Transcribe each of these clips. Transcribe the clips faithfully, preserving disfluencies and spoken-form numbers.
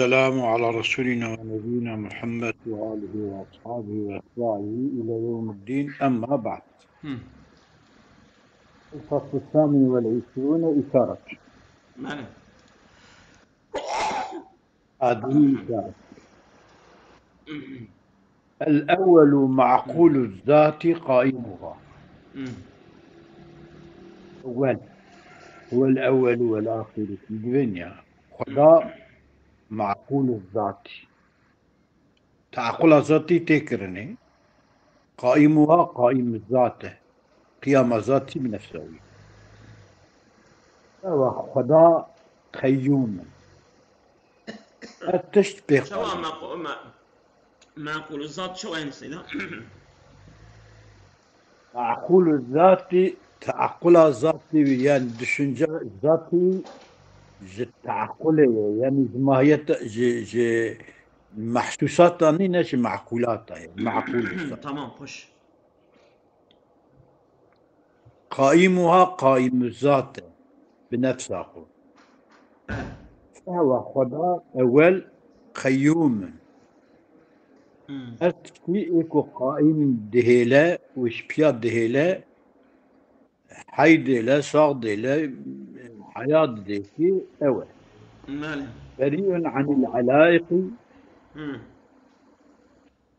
والسلام على رسولنا ونبينا محمد وآله وأصحابه وأتباعه إلى يوم الدين. أما بعد. Hı. الفصل الثامن والعشرون إشارة. Mane. Adil işaret. الأول معقول الذات قائمها. Hı. Ewel. Huvel ewwelu vel ahiru. Divên ya. Xweda meqûl zatî. Tequla zatî tê kirinê. Qaimuha qaim zat e. Qiyama zatî bi nefsa wî. Ewa Xweda qeyyûm e. Her tişt pê Çawa qal. Meqûl, me, meqûl zat çawa em seyda? Meqûl zatî, tequla zatî wî, yani düşünce zatî ji tequlê ye. Yani ji mahiyet, ji, ji mehsûsata nîne, ji meqûlata ye. Meqûl zat. Tamam, xweş. Qaimuha qaimu zat e. Bi nefsa xwe. Fewa Xweda ewel qeyyûm in. Hmm. Her tiştî ê ku qaîm dihêle û ji piya dihêle, hey dêle, sax dêle, heyat didêkî ew e. Belê. Berîun anil elaiqî. Hmm.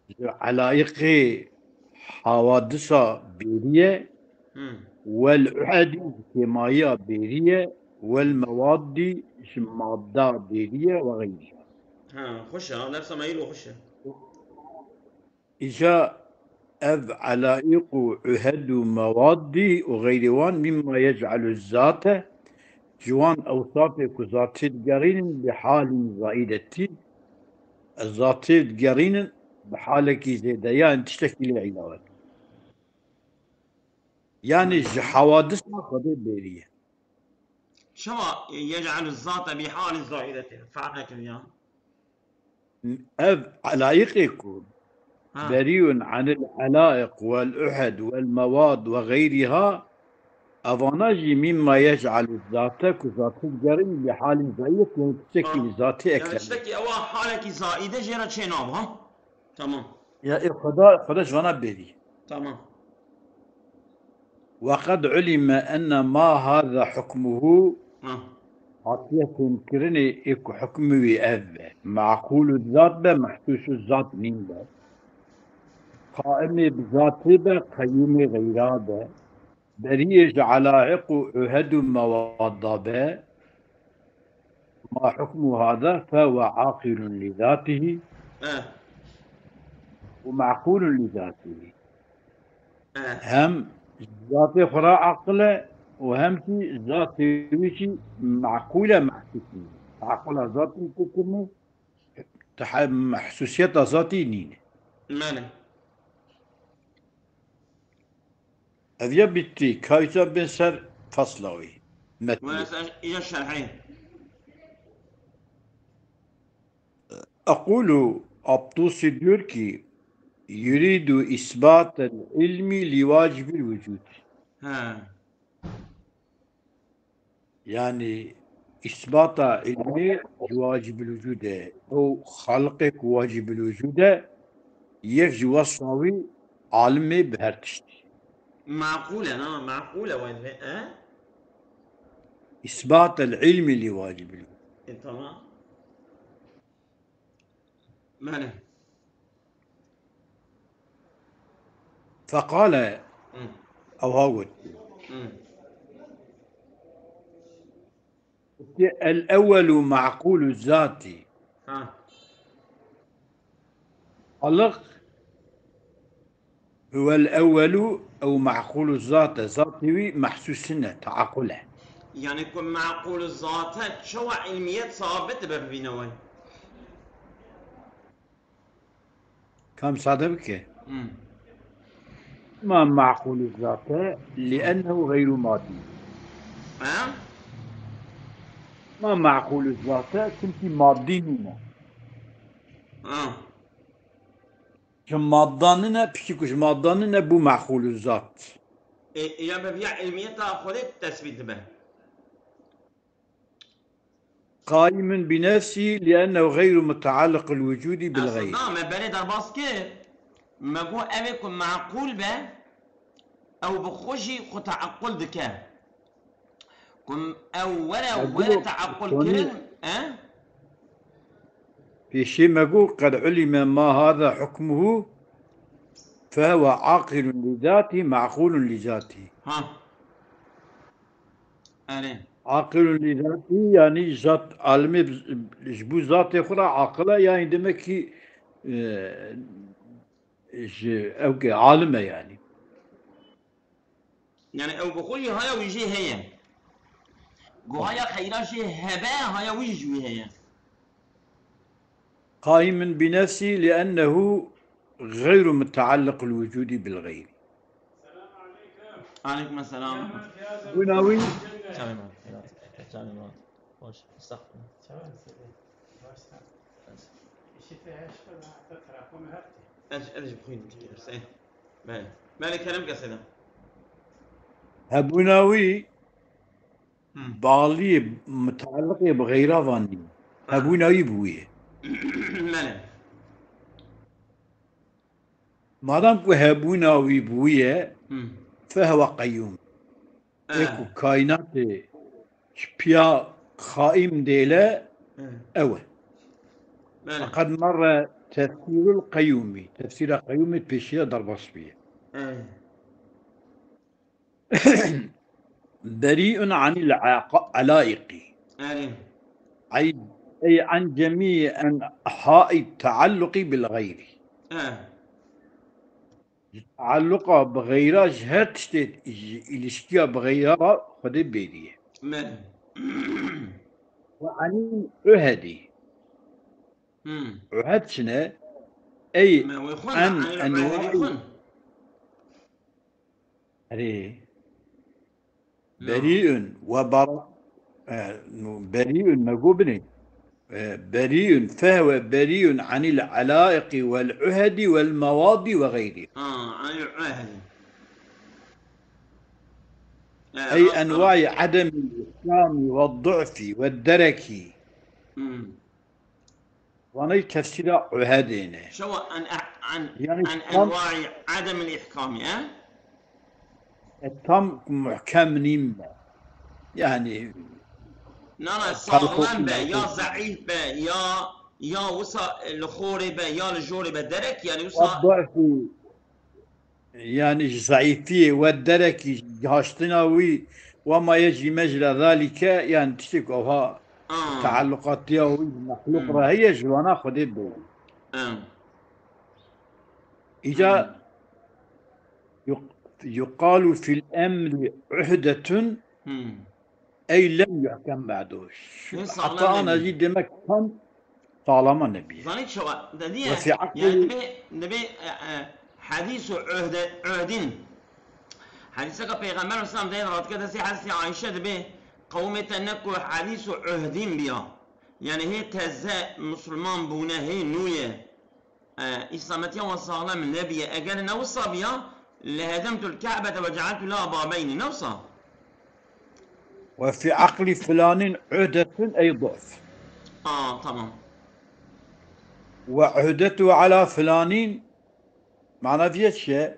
Ji elaiqê hawadisa bêrî ye, Hmm. wel uhedî ji kêmayiya bêrî ye, wel mewaddî ji madda bêrî ye ve xeyrî. Ha, xweş e, ha, lefza me îro xweş e. Îca ev elaiq û uhed û mewaddî û xeyrê wan mimma yec'elu zate, ji wan ewsafê ku zatê digerînin bi halin zaîdetî, ez zatê digerînin bi halekî zêde, yani tiştekî lê îlawet. Yani ji hewadisa Xwedê bêrî ye. Çawa yec'elu zate bi halin zaîdetî? Fehm nekim ya. Ev elaiqê ku Ha. berîun anil elaiq wel uhed wel mewad ve xeyrîha, evana jî mimma yec'elu zate ku zatî digerin bi halin zaîdetî, yani tiştekî Ha. zatî Yani ekleme. Tiştekî ewa halekî zaîde jê re çê nava, ha? Tamam. Ya, e, Xweda, Xweda ji vana bêrî. Tamam. Ve qed ulime enne ma haza hukmuhu, Ha. hatiye fêmkirinê ê ku hukmê wî ev be. Meqûlu zat be, mehsûsu zat nîn be. Qaimê bi zatê be, qeyûmê xeyra be. Beriyê ji elaiq û uhed û mewada be. Ma hukmu hada fehuve aqilun li zatihi Eh. û mequlun li zatihi. Eh. Hem zatê xwe re aqil e û hem jî zatê wî jî mequl e, mehsûs e. Aqila zatî tê kirinê, tehe-, mehsûsiyeta zatî nîne. Mane. Ev ya bitti. Kayta bin ser fasla wî. Metni. Wena sen îca şerhê. Ekulu Abtusi diyor ki, yuridu isbatel ilmi li vacibil vücud. Ha. Yani îsbata ilmê ji wacibul wicûd e. Ew xaliqê ku wacibul wicûd e, yek ji wesfa wî alimê bi her tiştî. Maqûl e, na, maqûl e wê, e? Îsbatel ilmî li wacibul wicûd. E, tamam. Mane. Feqale, Hı. Ew ha got. Hı. Gotiye, el ewwelu ma'qulu zati. Ha. Xaliq huwel ewwelu ew ma'qulu zat e. Zatê wî mehsûs nîne, teaqul e. Yani ku ma'qulu zat e, çawa ilmiyet sabit be bibîne wê? Kam sade bike. Hmm. Ma ma'qulu zat e, li ennehu gayru maddi. Ha? Ma ma'qulu zat e, çünkü maddi nîne. Ha. Ji madda nîne, piştî ku ji madda nîne, bû ma'qulu zat. E, e, ya be viya ilmiyeta Xwedê tesbît dibe. قائم بنفسه لأنه غير متعلق الوجود بالغير. Esla me berê derbas kir, me got ew ê ku meqûl be, ew bi xwe jî xwe teequl dike. Ku ew were, were teequl kirin, e? Pêşî me got, قد علم ما هذا حكمه فهو عاقل لذاته معقول لذاته. Ha. Erê. Aqilun li zatî, yanî zat, alimê ji bo zatê xwe re aqil e, yanî demek ki, e, ji, ew ke alim e yanî. Yani ew bi xwe jî haya wî jê heye. Ku haya xeyra jê hebe, haya wî jî ji wî heye. قائم بنفسه لأنه غير متعلق الوجود بالغير. Aleyküm selam. Bûna wî. Çavê me. Çavê me. Hoş. Estağfurullah. Ez, ez ji xwîn dikir. Belê. Belê, kerem ke seyda. Hebûna wî Hmm. Baliyê mutaliqê bi xeyra van nîn. Ha. Hebûna wî bi wî ye. Belê. Madem ku hebûna wî bi wî ye, Hmm. fehuwe qeyyûm. Eh. Ê ku kaînatê ji piya qaîm dêle, Eh. ew e. Belê. Feqed merre tefsîrul qeyyûmî. Tefsîra qeyyûmî pêşiya derbas bûye. Eh. Berî'un anil aqa-, alaiqî. Erê. Ay, ey an cemî enhai taalluqî bil xeyrî. E. Ji taalluqa bi xeyra ji her tiştê, ji îlişkiya bi xeyra Xwedê bêrî ye. Me. Ve anil uhedî. Hmm. Uhed çi ne? Ey Me wê xwin, en anil uhedî enwaî xwin. Erê. No. Berî'un we bara-, e, no, berî'un me got binê. E, berî'un, fehwe berî'un anil alaiqî wel uhedî wel mewadî ve xeyrî. Ha, anil uhedî. E, Ey enwaî edemî îhkamî ve du'fî ve derekî. Hmm. Vanayî tefsîra uhedê ne. Şewa en, en, Yani en tam enwaî adem el ihkamî, e? E, tam muhkem nîn be. Yani Na, na, e, sağlam be, ya zayıf be, ya, ya wisa, e, li xorê be, ya li jorê be, derek, yani wisa. Yanî ji zayîfiyê we derekî haştina wî we maye jî me ji re zalîke, yanî tiştê ku ewha Aa. Tealluqatiya wî ji mexlûq Hmm. re heye, ji wana Xwedê bê. Aa. Îca Hmm. yuq-, yuqalu fil emri uhdetun Hmm. Ey lem yuhkem ba'du. Şu Hê sağlam heta ana nebî. Jî demek tam sağlama nebî. Zanî çawa? Dediye, Ve fi yani akli dibê, dibê, e, e, hadîs û uhde, uhdin. Hadîseka Peyxember Aleyhisselam deyên radike destê Hazreti Ayşe dibê, qewmê te ne ku hadîs û uhdin biya. Yani hê teze Müslüman bûne, hê nûye. E, îslametiya wan saxlem nebiye. Eger ne wisa biya, lehedemtul Ka'bete ve cealtu laha babeynî. Ne wisa? Ve fi aqli filanin uhdetun ey du'f. Aa, tamam. Ve uhdetu ala filanin, mana viye çi ye?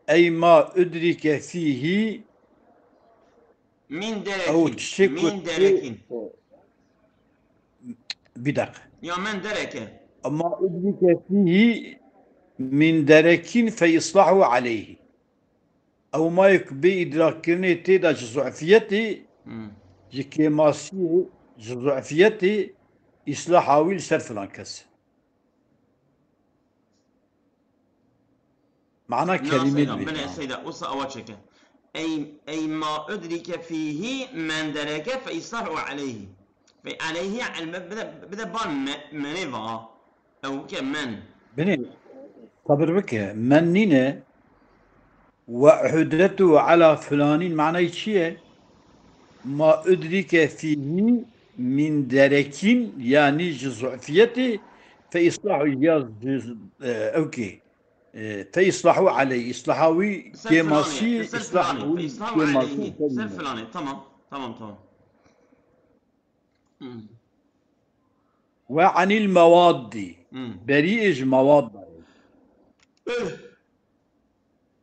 Ey ma udrike fihi Min derekin. Ew tiştê ku Min derekin. Bir dakika. Ya men dereke. Ama udrike fihi min derekin fe islahu aleyhi. Ew mayê ku bê îdrakkirinê tê de ji zufiyetê, Hmm. ji kêmasiyê, ji zufiyetê, îslaha wî li ser filan kes. Mana Na kelimê seyda, dibê. Binê seyda, wisa awa çeke. Ey, ey ma udrike fihi men dereke fe islahu aleyhi. Fe aleyhi elbet bide, bide ban me, menê va. Ew ke men. Binê, sabir bike. Men nîne. Ve uhdetu ala filanin manayê çi ye? Ma udrike fihi min derekin, yanî ji zufiyetê fe islahu ya ji, e, ew kê, e, fe islahu aleyh, islaha wî Ser kêmasî, filanê, ser islah filanê, wî fe islahu kêmasî aleyhi, ser filanê. Tamam, tamam, tamam. Hmm. Ve anil mewaddi. Hmm. Berî ji mewad.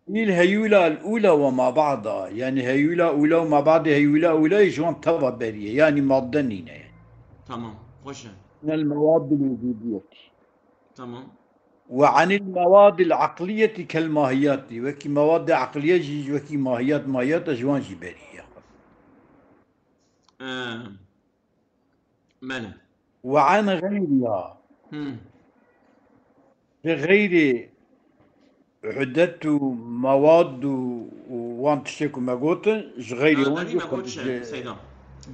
Îl heyûla ûla ve ma ba'da. Yani heyûla ûla ve ma ba'da heyûla ûla ji wan teva berî ye. Yani madde nîne. Tamam. Xweş e. Nel mewadil vücudiyeti. Tamam. Ve anil mewadil aqliyeti kel mahiyati. Wekî mewadê aqliye jî, wekî mahiyat, mahiyata ji wan jî berî ye. Ee, Belê. Ve an geyriha. Hmm. Ji xeyrî udet û mewad û, û wan tiştê ku me gotin, ji xeyrî Ha, wan derî jî me got xwe çi, ji- Seyda?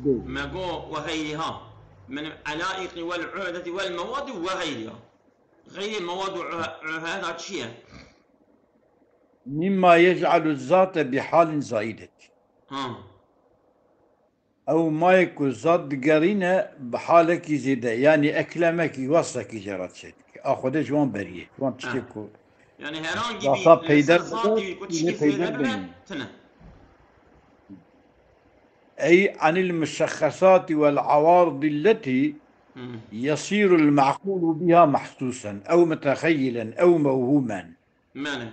Bê. Me got ve xeyriha. Min elaiqi vel uhdeti vel mewadi ve xeyriha. Xeyrê mewad û uhe-, uheda çi ye? Mimma yec'alu zate bi halin zaidet. Ha. Ew mayê ku zat digerîne bi halekî zêde, yanî eklemekî, wasfekî jê re çêdike. A Xwedê ji wan berî ye, ji wan tiştê Ha. ku Yani herhangi Zata bir peyder mesela zat bike, değil, ku yine tiştê peyder zêde bine, bine. Tine. Ey anil muşexxesati vel awaridi lletî Hmm. yasîrul me'qûlu biha mehsûsen ew mutexeyyilen ew mewhûmen. Belê.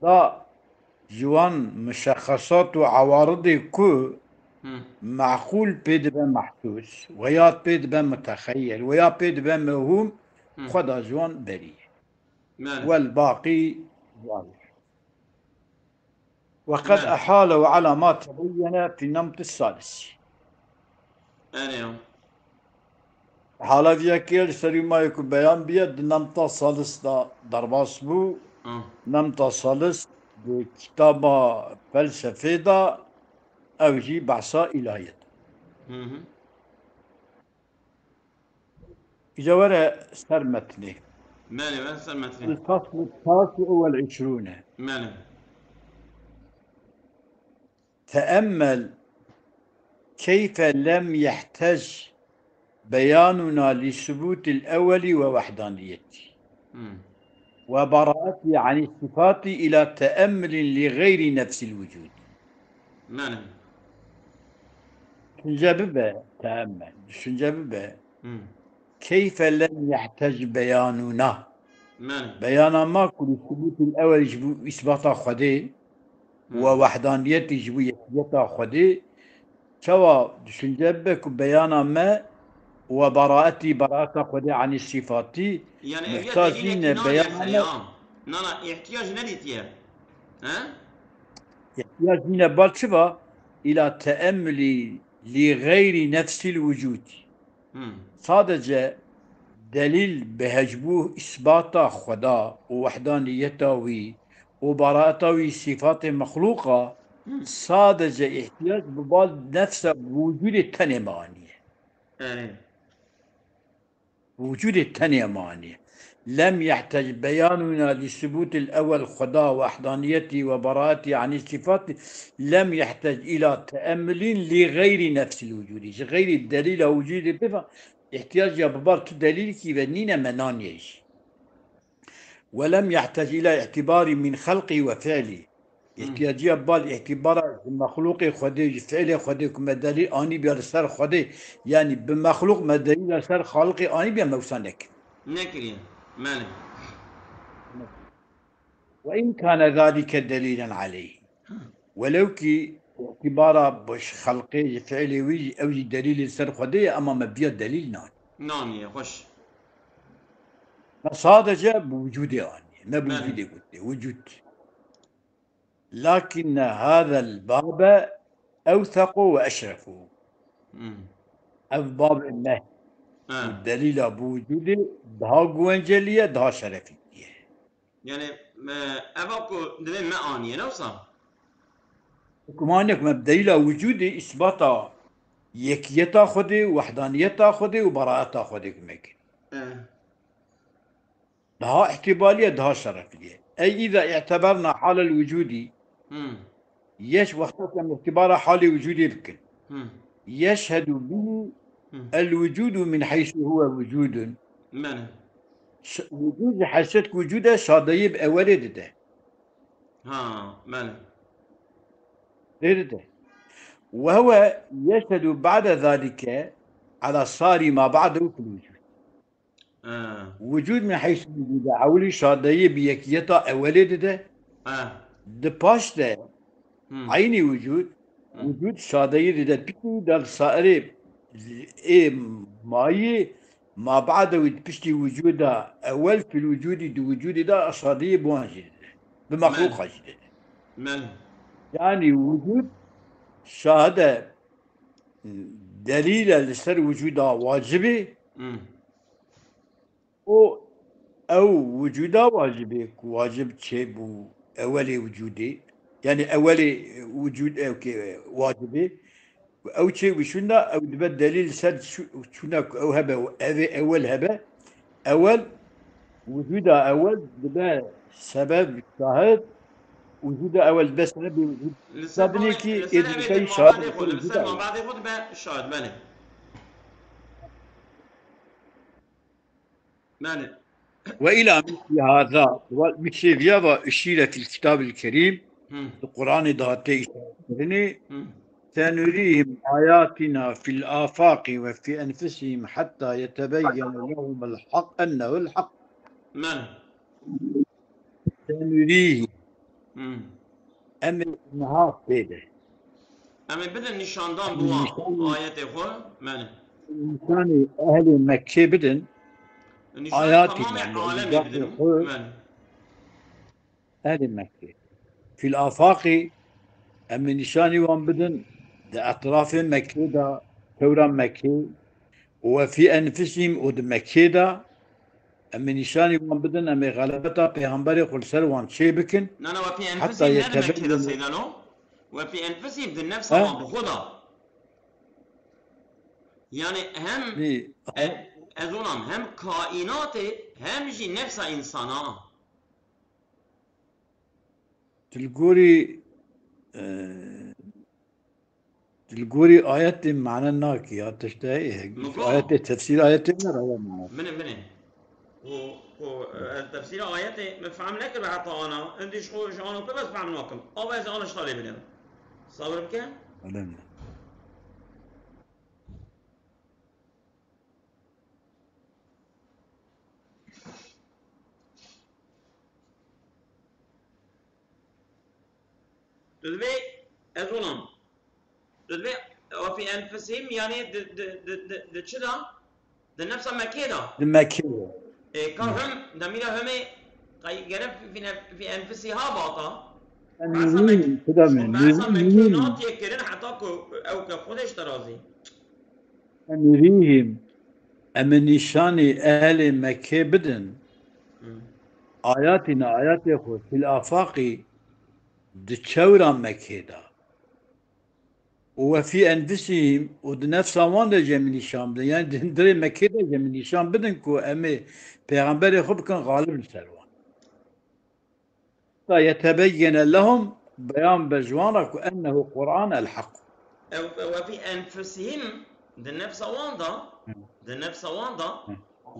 Da ji wan muşexxesat û awaridê ku Hmm. me'qûl pê dibe mehsûs, weya pê dibe mutexeyyel, weya pê dibe mewhûm, Hmm. xwe da ji wan berî ye. Belê. Vel baqî zahir. Ve qed Belê. ehalehu ala ma tebeyyene fi nemti salisi. Erê ya. Hala viyekê li serî mayê ku beyan biye di nemta salis de derbas bû. Ha. Nemta salis di kitaba felsefê de ew jî behsa îlahiyet. Hı hı. Îca were ser metnê. Belê, were ser metnê. El-faslu tasi'u vel işrûne. Belê. Teemmel keyfe lem yehtec beyanuna li subutil ewweli ve wahdaniyeti. Hmm. Ve baraeti ani sifati ila teemmulin li gayri nefsil vücud. Belê. Düşünce bibe, teemmel. Düşünce bibe. Hmm. Keyfe lem yehtec beyanuna. Belê. Beyana ma ku li subutil ewwel ji bo îsbata Xwedê Hmm. ve wahdaniyetî ji bo yekiyeta Xwedê, çawa düşünce bibe ku beyana me ve baraetî, baraeta Xwedê anî sîfatî, Yani ev ya muhtac delîlekî nîne nayê beyana xwe me. Ya. Nana ihtiyac nedîtiye. He? İhtiyac nîne bal çi va? Îla teemmulî li gayri nefsil vücud. Hmm. Sadece delîl bi hecbû îsbata Xweda û wehdaniyeta wî û baraeta wî sîfatê mexlûqa, Hmm. sadece ihtiyac bi bal nefsa wicûdê tenê me aniye. Erê. Wicûdê tenê me aniye. Lem yehtec beyanuna li subutil ewwel Xweda wehdaniyetî ve baraetî anî sîfatî lem yehtec îla teemmulîn li gayri nefsil vücûdî. Ji gayri delîla wicûdê bifa ihtiyac ya bi bal tu delîlkî ve nîne me naniye jî. Ve lem yehtec îla îtîbarî min xelqî ve fi'lî. Îhtiyacî ya bal îtîbara ji mexlûqê Xwedê, ji fi'lê Xwedê ku me delîl anî biya li ser Xwedê, yanî bi mexlûq me delîl li ser Xaliqê anî biya me wisa nekin. Nekiriye. Belê. Ve in kane zalike delîlen aleyh. Welew kî îtîbara bi xelqê ji fi'lê wî jî ew jî delîlê ser Xwedê ye, ema me biya delîl nan. Naniye, xweş. Me sadece bi wicûdê aniye. Me bi Belê. Wicûdê gotiye. Wicûd. Lakinne hazel babe ewsequ ve eşrefu. Hmm. Ev babê me. Ha. Delîla bi wicûdê daha guvenceliye, daha şerefî ye. Yani, e, eva ku divê me aniye, ne wisa? Hikmane ku me bi delîla wicûdê îsbata yekiyeta Xwedê, wehdaniyeta Xwedê û baraeta Xwedê ku me kir. E. Daha îhtîbarî ye, daha şereflî ye. Ey îza îteberna halel wicûdî, Hmm. yeş wexta ku em îhtîbara halê wicûdê bikin. Hmm. Yeşhedu bihi Hmm. el wicûdu min heysu huwe wicûdun. Belê. Ş-, wicûd ji heyset ku wicûd e, şadeyî bi ewelê dide. Ha, belê. Dê dide. Ve huwe yeşhedu ba'de zalike Ala sari ma ba'dehu fil wucud. Wucud min heysu wucud e. Ewlî şadeyê bi yekiyeta ewelê dide. Di paş de eynî wucud, wucud şadeyê dide. Piştî de sairê ê mayî ma ba'dehu, piştî wucuda ewel fil wucudî, di wucudî de şadeyê bi wan jî dide. Bi mexluqa jî dide. Yanî wucud şahide delîl e li ser wicûda wacibê. Û ew wicûda wacibê ku wacib çêbû ewelê wicûdê, yanî ewelê wicûd ew kê wacibê, ew çê wişûnda ew dibe delîl li ser çû-, çûna ku ew hebe, ev ê ewel hebe, ewel Wicûda ewel dibe sebeb şahid, wicûda ewel dibe sebebê wicûd. Li ser mabedê xwe, li ser mabedê xwe dibe şahid, belê. Belê. Ve ila misli haza, ve misli viya ve uşîre fil kitabil kerîm, di Quranê de hatiye îşaretkirinê, Senurîhim ayatina fil afaqi ve fî enfusihim hetta yetebeyyene lehumul hak ennehu'l hak. Belê. Senurîhim. Em ê niha pê de. Em ê bidin nîşandan bi wan ayetê xwe. Belê. Nîşanê ehlê Mekkê bidin. Nîşanê ayatina, tamamê alemê bidin. Belê. Ehlê Mekkê. Fil afaqî, em ê nîşanî wan bidin, di etrafê Mekkê de, tewra Mekkê, û we fî enfusihim, û di Mekkê de, em ê nîşanî wan bidin, em ê xelebeta Pêxemberê xwe li ser wan çê bikin. Na, na, we fî enfusihim ne di Mekkê de, Seydano? We fî enfusihim di nefsa wan bi xwe de. Yani hem, e, ez onam, hem kaînatê, hem jî nefsa însana. Tu li gorî, e, tu li gorî ayetê mane nakî ya tiştê heye. Ayetê tefsîr ayetê ne raya mane. Min e, min e. Ku, ku, e, ez tefsîra ayetê min fehm nekir heta ana. Indi ji xwe, ji ano pê bes fehm nakim. Ava ez ana ji te lê binerim. Sabir bike. Öyle mi? Tu divê, ez onam. Tu divê, wa fî enfusihim, yani di, di, di, di, di çi da? Di nefsa Mekkê da. Di Mekkê. E, ka him, demîra himê, qey gerek fî nef-, fî enfusiha bata. Behsa Mekkê, behsa Mekkê natiye kirin heta ku ew ke Xwedê ji te razî. Senurîhim, em ê nîşanî ehlê Mekkê bidin. Ayatîna, ayatê xwe, fil afaqî, di çewra Mekkê de. Û we fî enfusihim, û di nefsa wan de jî em ê nîşan bidin. Yani di hundirê Mekkê de jî em ê nîşan bidin ku em ê Pêxemberê xwe bikin xalib li ser wan. Ta yetebeyyene lehum, beyan be ji wan re ku ennehu Qur'an el-haq. Ew, ew fî enfusihim, di nefsa wan da, di nefsa wan da,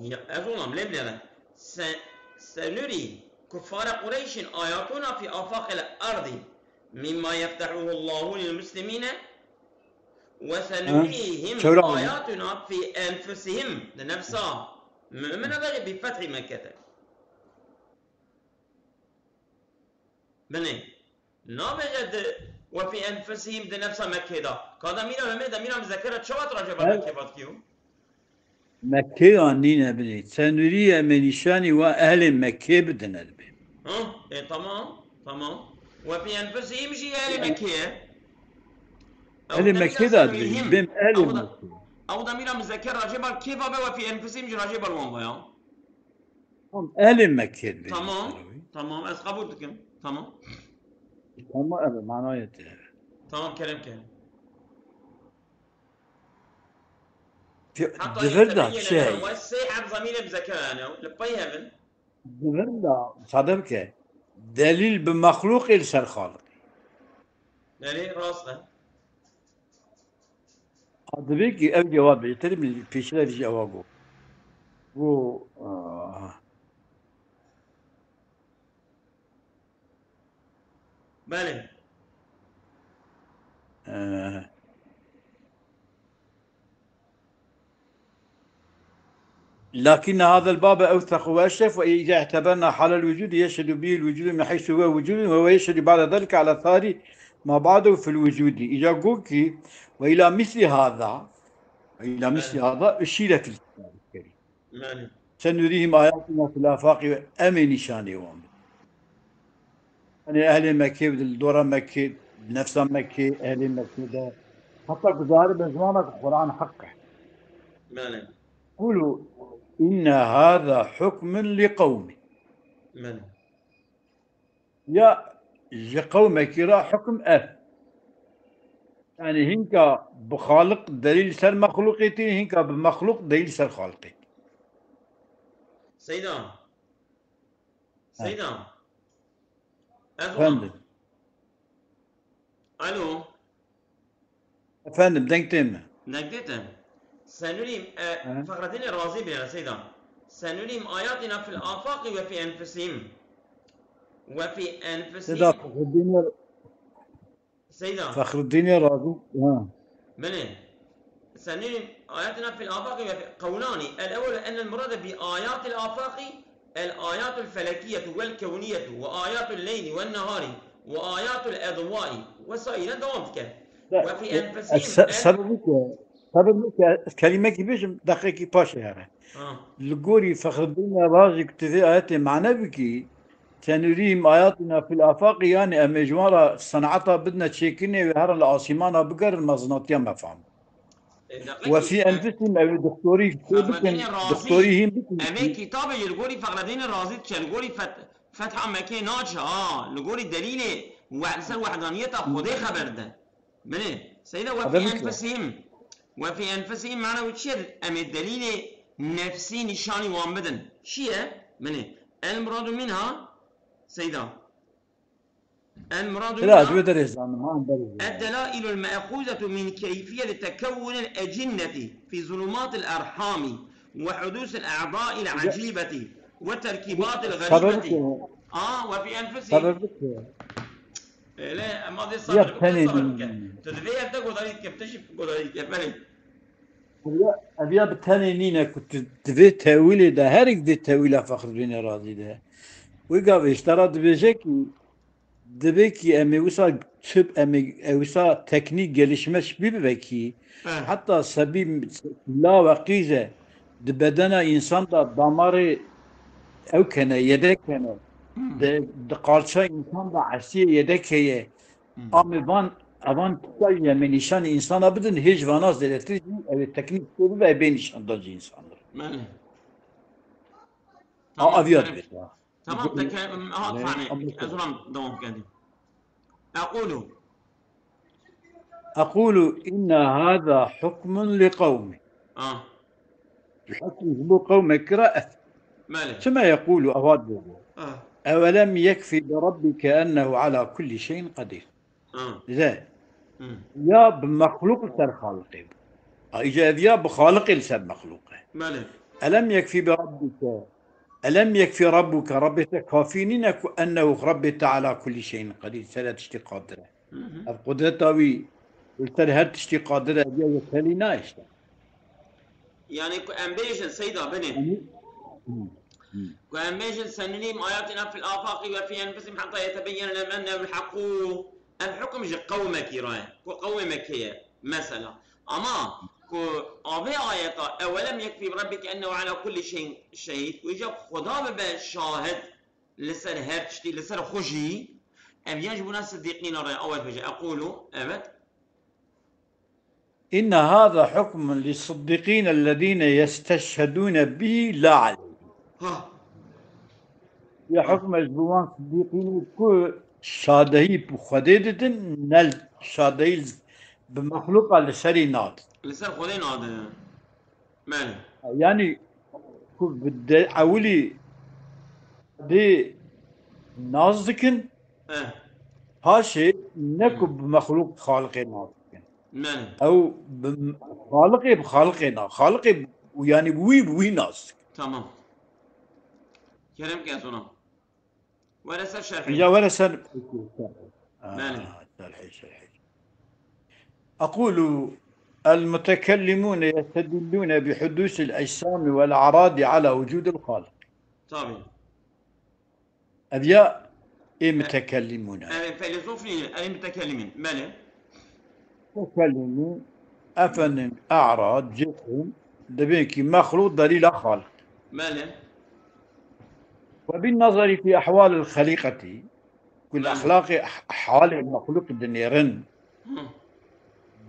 ya, ez onam lê bile se-, senurî kuffare Qureyşin ayatuna fî afaqil ardi mimma yeftehuhu Allahu lil muslimine ve senurihim ayatuna fî enfusihim, di nefsa mumine de jî bi fethî Mekkete. Binê. Nabêje di, we fî enfusihim di nefsa Mekkê de. Ka demîra Homê, demîra mizekere çawa tu racê ba Mekkê vat kiyo? Mekkê ya nîne binê. Senurî em ê nîşanî we ehlê Mekkê bidine dibê. Ha? E, tamam. Tamam. We fî enfusihim jî ehlê Mekkê ye. Ehlê Mekkê de dibê. Bêm ehlê Mekkê. Ew demîra mizekere racê ba kê va be we fî enfusihim jî racê ba wan va ya. Tamam, ehlê Mekkê dibê. Tamam, tamam, ez qebûl dikim. Tamam. Tamam, evet, manayê te. Tamam, kerem ke. Di vir de çi heye? Sê heb zemîrê mizekere ne, li pey hevin. Di vir de, sade bike. Delîl bi mexlûqê li ser Xaliqê. Belê, rast e. A, divê ki ev cewab bê. Terî min pêşiya jî ewa got. Got, a, Belê. E, لكن هذا الباب أوثق وأشرف، وإذا اعتبرنا حال الوجود يشهد به الوجود من حيث هو وجود، وهو يشهد بعد ذلك على ثار ما بعده في الوجود. إذا قلت وإلى مثل هذا، وإلى مثل هذا أشير في الكتاب الكريم. سنريهم آياتنا في الآفاق، em ê nîşanê wan bidin. Yanî ehlê Mekkê, li dora Mekkê, nefsa Mekkê, ehlê Mekkê de. Heta ku zahir be ziwana ku Quran heq e. Belê. قولوا إن هذا حكم لقوم. Belê. Ya ji qewmekî re hukm ev. Yanî hinka bi Xaliq delîl ser mexlûqê tî, hinka bi mexlûq delîl ser Xaliqê tî. Seyda. Ha. Seyda. Ez Efendim. Alo. Efendim, deng tê mi? Deng tê te. Senurî, e, He? Fexredînê Razî bîne, Seyda. Senurîm ayatina fil afaqi ve fi enfusihim. Ve fi enfusihim. Seyda Fexreddînê Seyda. Fexreddînê Razî, ha. Belê. Senî ayatina fil afaqi ve fi-, qewlanî. El ewwelu ennel murade bi ayatil afaqi el ayatul felekiyetu vel kewniyetu ve ayatul leyli ven nehari ve ayatul edwai ve saire devam dike. Ve fi enfusihim se-, el sebebî ke, sebebî ke ez kelîmekî bêjim, deqekî paşê here. Ha. Li gorî Fexreddîn Razî ku tu vê ayetê mane bikî, Senurîhim ayatina fil afaqî, yanî em ê ji wan re seneta bidine çêkirinê wê herin li asîmana bigerin, me zinatiya me fam. E, deqekî, Ve fî em-, enfusihim, ew ê doktorî bikin, Fexredînê Razî, doktorî hîn bikin. Em ê kitabê ji li gorî Fexredînê Razî diçe, li gorî Feth-, Fetha Mekê naçe, ha, li gorî delîlê we-, li ser wehdaniyeta Xwedê xeber dide. Belê. Seyda, ve fî enfusihim. Ve fî enfusihim mana wî çi ye? Em ê delîlê nefsî nîşanî wan bidin. Çi ye? Belê. El muradu minha, Seyda. El muradu Seyda, minha. Ez wê derê zanim, ha, em berê zanim. Ed delailul me'xûzetu min keyfiyeti tekewwunil ecinneti fi zulumatil erhami ve hudûsil a'dail acîbeti ve terkîbatil garîbeti. Aa, ve fî enfusihim. Sebebik ye. Êlê, em adê Ya sabir bikin, tenê sabir nîne. Bikin. Tu divê ev de godarî dike, tu jî godarî dike, belê. Ev ya, ev ya bi tenê nîne ku tu divê tewîlê de, her yek divê tewîla Fexrudînê Razî de. Wî gavê ji te re dibêje ku divê ku em ê wisa tip, em ê, ê wisa teknîk gelişmiş bibe ku He. Heta sebî la ve qîze di bedena însan de damarê ew kene, yedek kene. Hmm. Di, di qarça însan de ersiyê yedek heye. Hmm. Amê van, evan tişta ye me nîşanî însana bidin, hêj vana zêdetir jî ew ê teknîk bibe, ê bê nîşandan jî însan. Belê. A, Tamam, aviya evet. Dibê. Tamam, Gu-, peki, em, ha, ne, yani, ama ez ulan devam edeyim. Ekulu. Ekulu inne hâzâ hukmun li kavmi. Ah. Hukm ji bo qewmekî re ev. Belê. Çima yekulu ewa dibê? Ah. Evelem yekfi bi rabbike ennehu ala kulli şeyin kadir. Ha. Ze. Hı. Ya bi mexlûq li ser Xaliqê bû. A, îca ev ya bi Xaliqê li ser mexlûq e. Belê. Elem yekfî bi rabbike. Elem yekfî rabbuke. Rabbê te kafî nîne ku ennehu Rabbê te ala kulli şeyin qedîr. Ser her tiştî qadir e. Hı hı. Ev qudreta wî li ser her tiştî qadir e. Ev ya yetelî nayê işte. Yani ku em bêjin Seyda binê. Hı. Hı. Ku em bêjin senurîhim ayatina fil afaqi ve fî enfusihim heta yetebeyyene lehum ennehu'l hakkû. Ev hukm ji qewmekî re ye. Ku qewmê Mekkê ye. Mesela. Ama ku avê ayeta evelem yekfî bi rabbike ennehu ala kulli şeyin şehîd. Ku îca Xuda bibe şahid li ser her tiştî, li ser xwe jî. Ev ya ji bona sidîqîna re ye. Ew dibêje. Ekulu. Evet. Inne hâzâ hukmun li siddîqîne ellezîne yesteşhedûne bihî la aleyhîm. Ha. Ya hukm e ji bo wan sidîqîn ku şadehî bi Xwedê didin, ne şadehî bi mexlûqa li serî nadin. Li ser Xwedê nadin. Belê. Yanî ku bi de-, ewilî dê nas dikin, Eh. paşê ne ku Hmm. bi mexlûq Xaliqê nas dikin. Belê. Ew bi Xaliqê, bi Xaliqê na-, Xaliqê û yanî wî bi wî nas dikin. Tamam. Kerem ke ez ona. Were ser şerhê. Ya were ser, Belê. Aa, şerhê, şerhê. Ekulu, المتكلمون يستدلون بحدوث الأجسام والأعراض على وجود الخالق. Tabii. Ev ya ê mütekellimûn e. Ev feylesof nîne, ev mütekellimîn. Belê. Mütekellimîn, efendim, e'rad, cisim, dibên ki mexlûq delîla Xaliq. Belê. Ve bin nazari fi ahwalil xalîqetî, ku li Belê. exlaqê halê mexlûq dinêrin, Hı.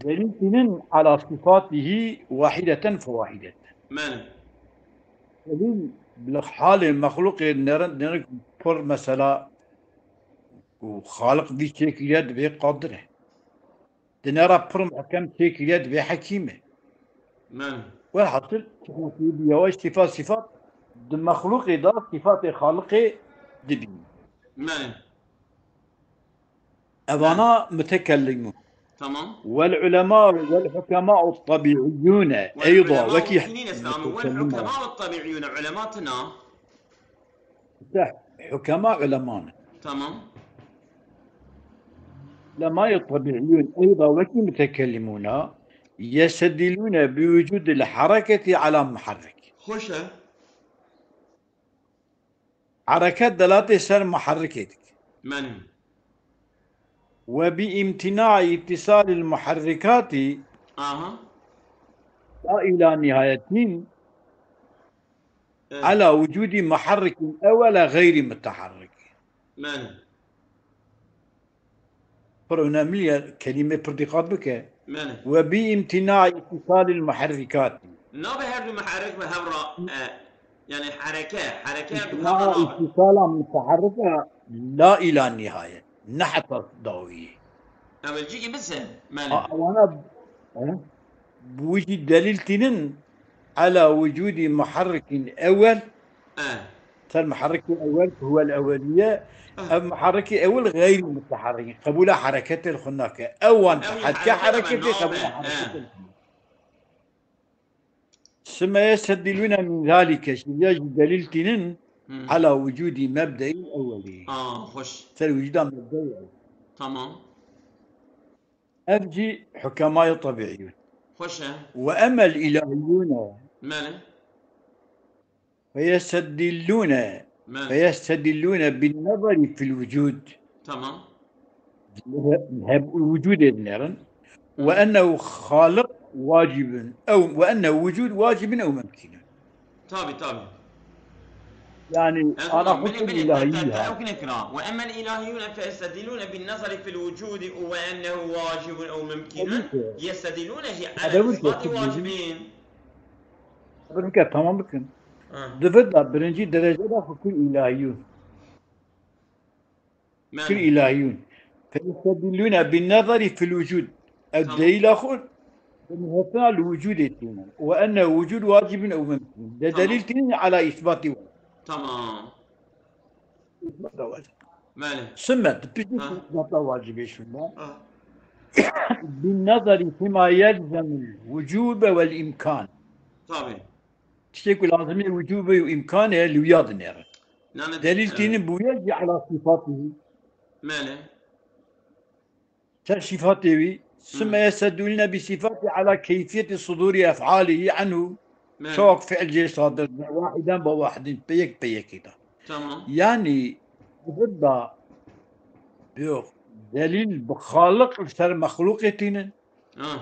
delîl tînin ala sifatihi wahideten fe wahideten. Belê. Delîl li halê mexlûqê dinêrin, dinêrin pir mesela ku Xaliq vî çêkiriye dibê qadir e. Dinêra pir muhkem çêkiriye dibê hekîm e. Belê. Welhasil, sifat, sifat, di mexlûqê de sifatê Xaliqê dibînin. Belê. Evana mütekellimûn. Tamam. Vel ulema vel hukema tabi'iyyûne eyda wekî Sînîn Eslam, vel hukema tabi'iyyûne, ulema tina. Hukema ulema ne. Tamam. Ulemayê tabi'iyyûn eyda wekî mütekellimûna yestedilûne bi wucûdil hareketi ala muharrik. Xweş e. Hereket delatê ser muharrikê dike. Belê. Ve bi imtina'i ittisalil muharrikati Aha. la ila nihayetin Evet. ala wucûdi muharrikin ewela gayri mutaharrik. Belê. Pir önemli ye, kelîme pir dîqat bike. Belê. Ve bi imtina'i ittisalil muharrikati. Nabe her du muharrik ve hevra, e, yani hareke, hareke her du hevra İmtina nabe. ittisala mutaharrika la ila nihayet. Ne heta dawiyê. Evelcîkî bisin. Ha, Belê. ewana, he? Bu jî delîl tînin ala wucûdi muharrikin ewel. E. Ser muharrikê ewel, huwel eweliye. Ah. Ev muharrikê ewel gayri mutaharrik. Qebûla hereketê li xwe nake. Ewan Ew hedke hareket hereketê nabe, qebûla ha. hereketê. Sümme yestedilûne min zalike. Şiya jî delîl tînin Hı. ala wucûdi mebdeil ewelî. Aa, hoş. Ser wucûda mebdeil ewelî. Tamam. Ev jî hukemayê tebi'iyûn. Hoş e. Ve emel ilahiyûne Belê. feyestedillûne Belê. feyestedillûne bin nezeri fil wucûd. Tamam. Hem wucûdê dinêrin. Hı. Ve ennehu xaliq wacibin ew ve ennehu wucûd wacibin ew mumkinun. Tabii, tabii. Yani Ez ana bilê, hukm bilê, ilahi te, te, ha. ew kinekira. Ve emmel ilahiyûne feyestedilûne bin nezeri fil wucûdi ve ennehu wacibun ew mumkinun. Tabii ki. Yestedilûne jî Adamın ala isbati kesin wacibin. Bir kere tamam bakın. Ha. Divir da birinci derecede hukm ilahiyûn. Hukm Belê. ilahiyûn. Feyestedillûne bin nezeri fil wucûd. Ev Tamam. delîla xwe bi nihêtina li wucûdê tînin. Ve enne wucûd wacibin ew mumkin. De Tamam. delîl tînin ala isbati wacib. Tamam. Isbata wacib. Belê. Sümme, tu piştî Ha. isbata wacibê şunda. Ha. Bin nezeri fîma yelzemul wucûbe vel imkan. Tabii. Tiştê ku lazimî wucûbe û imkan e, li wiya dinêrin. Yani, Delîl evet. tînin bi wiya jî ala sifatihi. Belê. Ser sifatê wî. Sümme Hı. yestedilûne bi sifati ala keyfiyeti sudûri ef'alihi anhu. Belê. Çok fiil jê sadir. Wahiden ba wahidin. Peyek peyekî de. Tamam. Yani, burada yok. Delîl bi Xaliq li ser mexlûqê tînin. Ha.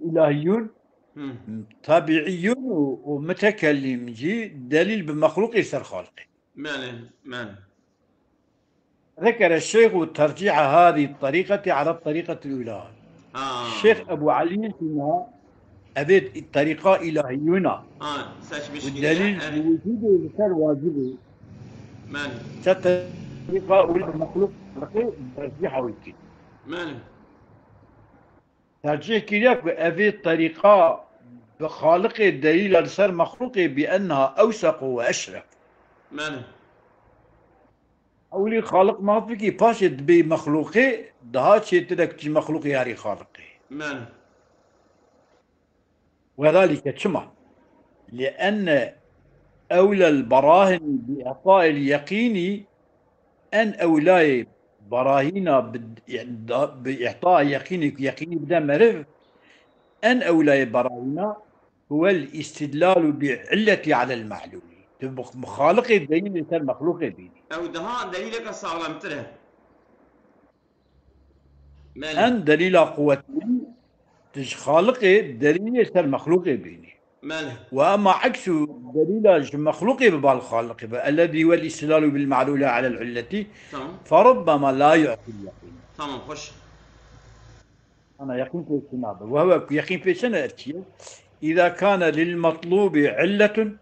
İlahiyûn, Hı. tabiiyûn û, û mutekellim jî delîl bi mexlûqê ser Xaliqê. Belê, belê. Zekere Şeyhu tercîha hâzî terîqetî ala terîqetil ûlâ. Ha. Şeyh Ebu Elî Sîna, evê terîqa îlahiyûna. Ha, seçmiş Û kiriye, delîl evet. bi wicûdê li ser wacibê. Belê. Ser terîqa ûlâ mexlûq tercîha wî kir. Belê. Tercîh kiriye ku evê terîqa bi Xaliqê delîla li ser mexlûqê bi enha ewsequ ve eşref. Belê. Ewlî Xaliq mafîkî paşê dibê mexlûqê daha çêtir e ku tî mexlûqê yarî Xaliqê. Belê. Wedalîke çima? Li enne ewlel berahin bi îtail yeqînî en ewlayê berahîna bi, bi îta yeqînê ku yeqînî bide meriv, en ewlayê berayîna huwel îstidlalu bi illeti alel me'lûlî. Tu bi xaliqê delîlê ser mexlûqê bînî. Ew daha delîleke saxlemtir e. Belê. En delîla quwetlî tu ji xaliqê delîlê ser mexlûqê bînî. Belê. Ve ema eksû delîla ji mexlûqê bi bal xaliqê be. Ellezî huwel îstidlalu bil me'lûlî alel illeti. Tamam. Ferubbema la yu'til yeqîn. Tamam, xweş. Ana yeqîn pêşî nabe. Ve huve ku yeqîn pêşî ne çi ye? Îza kane lil metlûbi illetun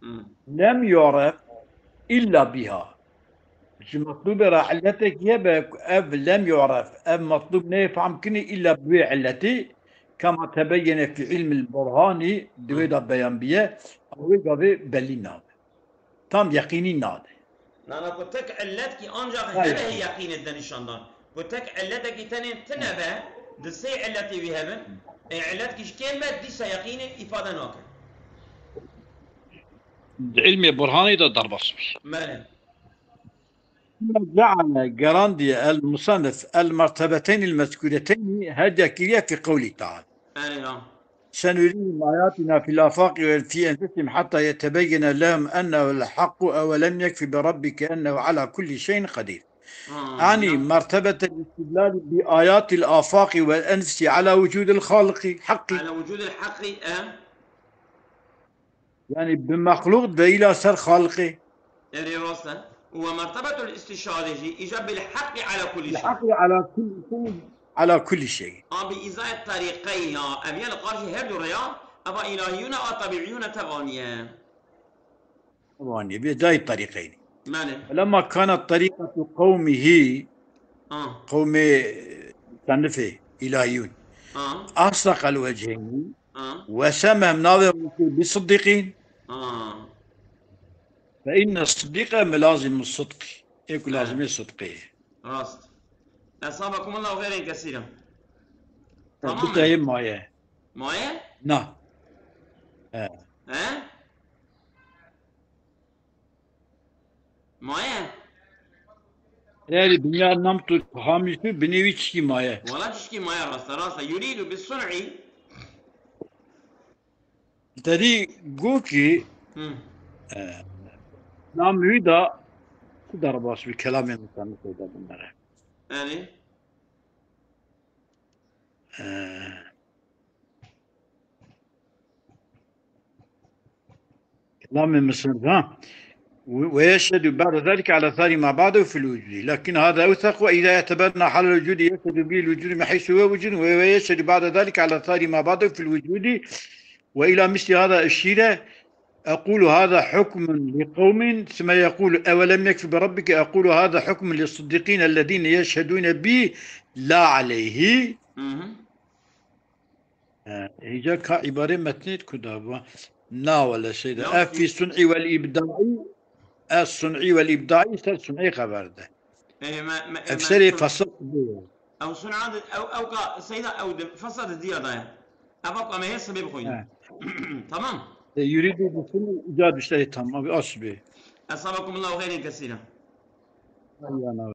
Hmm. lem yu'ref illa biha. Ji metlûbê re illetek hebe ku ev lem yu'ref, ev metlûb neyê fehm kirinî illa bi wê illetî, kema tebeyyene fî ilmil burhanî, di wê de beyan biye, ew wê gavê belî nabe. Tam yeqînî nade. Nana ku tek illet ki ancak Hayır. hebe yeqînê de nîşan dan. Ku tek illetekî tenê tine be, di sê illetê wî hebin, e, illet ki ji kêm be, dîsa yeqînê îfade nake. Di ilmê burhanê de derbas bî. Belê. Ceale gerandiye el musannif el mertebeteyn el mezkureteyn hediye kiriye fi qewlî teala. Erê ya. Senurihim ayatina fil afaqi ve fi enfusihim hatta yetebeyyene lehum ennehu'l hakku evelem yekfi bi rabbike ennehu ala kulli şeyin kadir. Ha, Ani ya. mertebetel istidlali bi ayatil afaqi ve enfusi ala vücudil haliki, haqqi. Ala vücudil haqqi, e? Yani bi mexlûq delîla ser xaliqê. Erê rast e. Ve mertebetul istişare jî îca bil haqqi ala kulli şey. Haqqi ala kulli şey. Ala kulli şey. A bi îzayet tariqeyn ya. Ev ya li qarşî her du rêya. Eva ilahiyûne a tabiiyûne tevaniye. Tevaniye. Bi îzayet tariqeyn. Mane. Lema kanat tariqetu qewmihi. Ha. Qewmê, e, musennifê ilahiyûn. Ha. Asdaqel vecheyni. Ha. Ve semem navê Rûsê bi siddiqîn. Ha. Fe inne siddiqe milazim sidqî. Ê ku Ha. lazimê sidqê ye. Rast. Esabakumullahu xeyrên kesîra. Tamam Bi mı? teyê maye. Maye? Na. He. He? Maye? Erê binya nam tu hamî tu binê wî çikî maye. Wala çişkî maye rasta rasta. Yuridu bi sun'i. Derî gokî, Hı. e, nam wî da tu derbas bi kelamê musannifê de binere. Yani? E, Kelamê musannif, ha. Ve yeşhedu ba'de zalike ala thani ma ba'dehu fil vucudi. Lakin hada ewthaq ve iza yetebenna halel vucudi yeşhedu bil vucudi min heysu ve vucud ve, ve yeşhedu ba'de zalike ala thani ma ba'dehu fil vucudi ve ila misli hada eşire. Ekulu hada hukmun li kavmin, sümme yekulu evelem yekfi bi rabbike, ekulu hada hukmun li sıddıkine ellezine yeşhedune bi la aleyhi. Hı hı. E, hîca ka îbarê metnê ku da ba. Na wele şeyde. Ya, Ev fî sun'i vel îbdaî, ez sun'i vel îbdaî ser sun'i xeber de. E, me, me, Ev me, serê sun- fesad bû. Ew sun'a de, ew, ew ka seyda ew de fesad diya da ya. Eva ku em hê sibê bixwînin. He. Tamam. E, yuridu bi sun'i îcad işte, e, tamam. Abi asbê. Esabakumullahu xeyrên kesîra. Ay, ya, na.